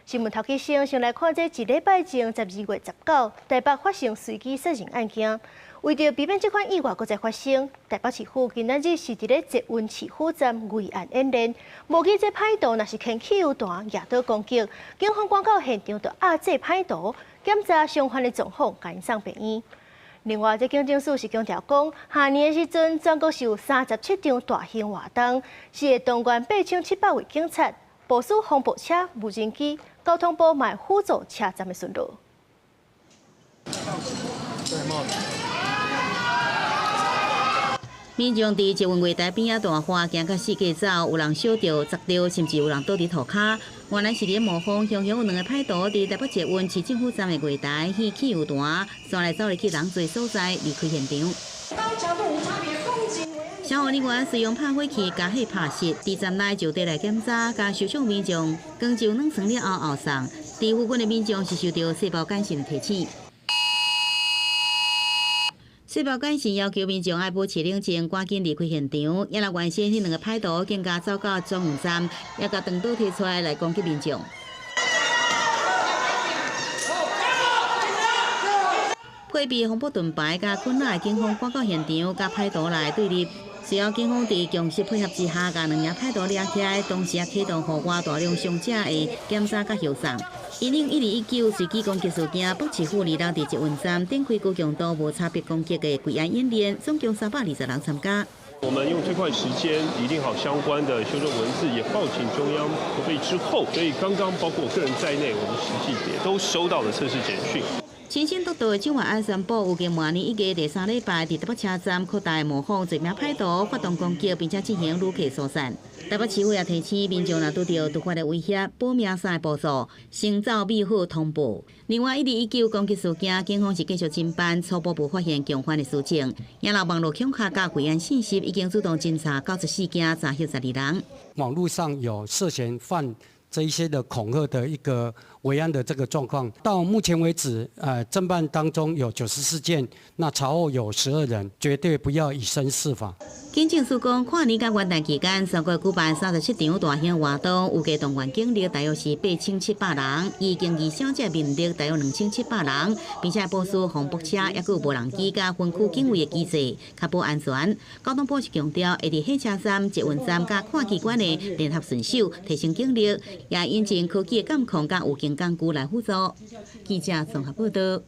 新聞頭起先，先來看這一禮拜前12月19，台北發生隨機殺人案件。為著避免這款意外閣再發生，台北市府今仔日是佇咧捷運市府站維安演練，模擬這歹徒若是牽汽油彈舉刀攻擊，警方趕到現場就壓制歹徒，檢查傷患的狀況，共𪜶送病院。另外，這警政署是強調講，跨年的時陣，全國是有37場大型活動，是會動員8700位警察，部署防暴車、無人機，交通部嘛會輔助車站的巡邏。戴民眾佇捷運月台邊仔大喊，驚甲四界走，有人燒著、砸著，甚至有人倒佇塗跤。原來是咧模仿，雄雄有兩个歹徒佇台北捷運市政府站的月台，掷汽油彈，紲來走入去人濟所在，離開現場。消防人員使用拍火器共火拍熄，佇站內就地來檢查，共受傷民眾剛就軟床了後後送。佇附近的民眾是受著細胞簡訊提醒。細胞簡訊要求民眾愛保持冷靜，趕緊離開現場。也若原先彼兩个歹徒更加走到轉運站，也共長刀提出來來攻擊民眾。配備防暴盾牌佮棍仔的警方趕到現場，共歹徒來對立。隨後警方佇強勢配合之下，共兩名歹徒掠起來，同時也啟動戶外大量傷者的檢查佮後送。因應1219隨機攻擊事件，北市府二六佇捷運站展開高強度無差別攻擊的維安演練，總共320人參加。我們用最快時間擬定好相關的修正文字，也報請中央核備之後，所以剛剛包括我個人在內，我們實際也都收到了測試簡訊。親身督導的蔣萬安宣布，預計明年1月第三禮拜，佇台北車站擴大模仿濟名歹徒發動攻擊，並且進行旅客疏散。台北市府也提醒民眾，若拄著突發的威脅，保命三个步驟，先走避好通報。另外，1219攻擊事件，警方是繼續偵辦，初步無發現共犯的事證。也若網路恐嚇佮危言信息，已經主動偵查94件，查獲12人。網路上有涉嫌犯這一些的恐嚇的一個維安的這個狀況，到目前為止，偵辦當中有94件，那查獲有12人，絕對不要以身試法。警政署講，跨年佮元旦期間，全國舉辦37場大型活動，預計動員警力大約是8700人，以經義小姐民力大約2700人，並且部署防暴車，抑閣有無人機佮分區警衛的機制，確保安全。交通部是強調，會佇火車站、捷運站佮跨機關的聯合巡守，提升警力，也引進科技的監控佮有形工具來輔助。記者綜合報道。